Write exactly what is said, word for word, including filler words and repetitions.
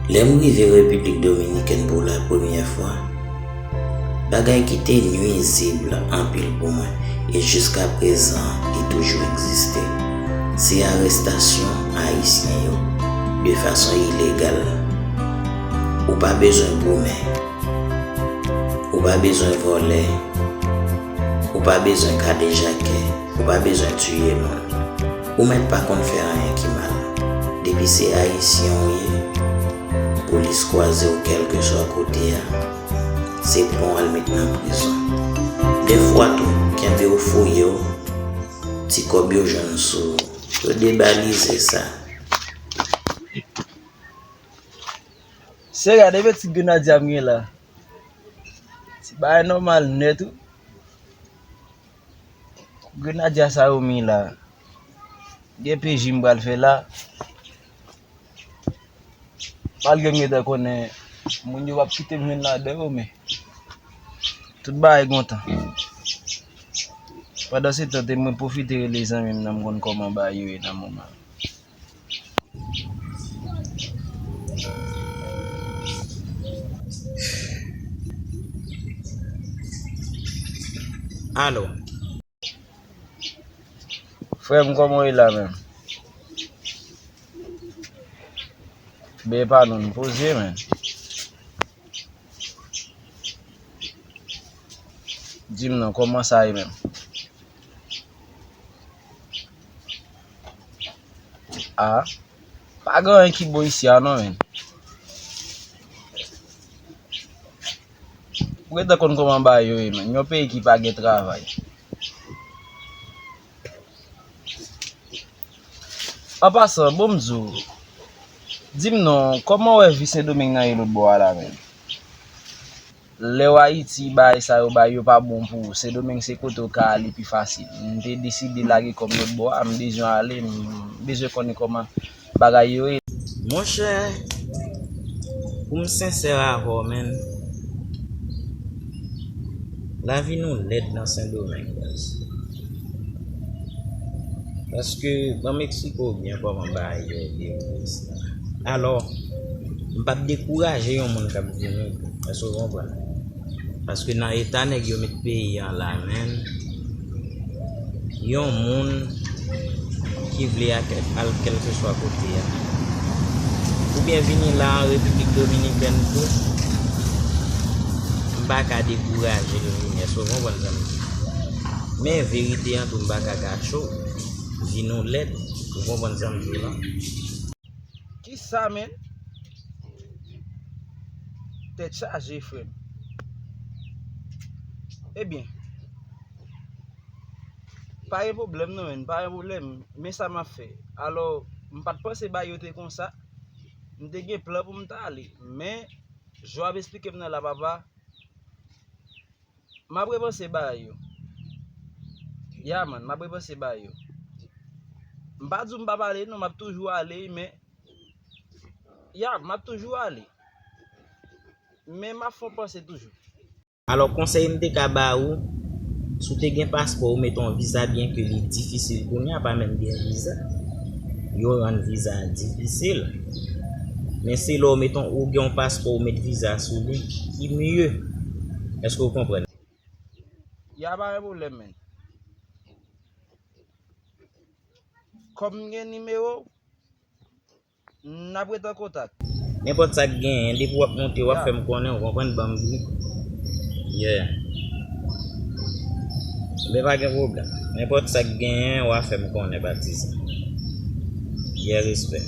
Lè m rive Repiblik Dominikèn pou la premyè fwa, bagay ki te nwizib anpil pou mwen e jiskaprezan li toujou egziste, se arestasyon Ayisyen yo de fason ilegal. Ou pa bezwen goumen. Ou pa bezwen vòlè. Ou pa bezwen kadejake. Ou pa bezwen tiye moun. Ou mèt pa konn fè anyen ki mal. Depi se Ayisyen ou ye, polis kwaze w kèlkeswa kote a, se pran w al met nan prizon. Dèfwa tou, kenbe w fouye w, ti kòb yo jwenn sou ou, yo debalize sa. Se gade bèt ti grenadya m gen la. Ti bagay nòmal nèt wi. Grenadya sa yo mi la. Gen P J m pral fè la. Malgre m gentan konnen moun yo p ap kite m jwenn ladan yo, men tout bagay gon tan. Pandan se tan, te mwen pwofite rele zanmi m nan, m konn kòman bagay yo ye nan moman. Alo. Frè m, kòman w ye la menm? Ben pa nou, n poze menm. Di m non, kòman sa ye menm? Ah, pa gen anyen ki bon isi a non menm. Ou gentan konn kòman bagay yo ye menm, yon peyi ki pa gen travay. An pasan, bon m di w, di m non, kòman w wè vi Sendomeng nan ye lòt bò a la menm? Lè w Ayiti, bagay sa yo, bagay yo pa bon pou ou. Sendomeng se kote w ka ale pi fasil. M te deside lage kò m lòt bò a, m bezwen ale, m bezwen konnen kòman bagay yo ye. Monchè, pou m sensè avè w, menn, lavi nou lèd nan Sendomeng, baz. Paske, ban m eksplike w byen kòman bagay yo dewoule isi a. Alò, m p ap dekouraje yon moun k ap vini, èske w konprann? Paske nan eta nèg yo met peyi an la, menn, yon moun ki vle al kèlkeswa kote a, oubyen vini la an Repiblik Dominikèn tou, m pa ka dekouraje l vini, èske w konprann sa m di? Men verite an tou m pa ka kache w, vi nou lèd, ou konprann sa m di w la? Kisa menn? Tèt chaje frè m. Ebyen, pa gen pwoblèm non menn, pa gen pwoblèm, men sa m ap fè. Alò, m pa t panse bagay yo te konsa, m te gen plan pou m t ale, men jan w ap esplike m nan la papa, m ap repanse bagay yo. Ya man, m ap repanse bagay yo. M pa di w m p ap ale non, m ap toujou ale, men ya, m ap toujou ale. Men m ap fè w panse toujou. Alò, konsèy m te ka ba ou, si w te gen paspò, ou met yon viza, byenke li difisil kounye a, pa menm gen viza. Yo rann viza a difisil. Men se lè w met yon, ou gen yon paspò, ou met viza sou li, ki mye. Èske w konprann? Ya, pa gen pwoblèm, menn. Kòm m gen nimewo w, n ap ret an kontak. Nenpòt sa k genyen, depi w ap monte, w ap fè m konnen, ou konprann, ban m gri. Yeah. Men pa gen pwoblèm. Nenpòt sa k genyen, w a fè m konnen, patizan. Yeah, respè.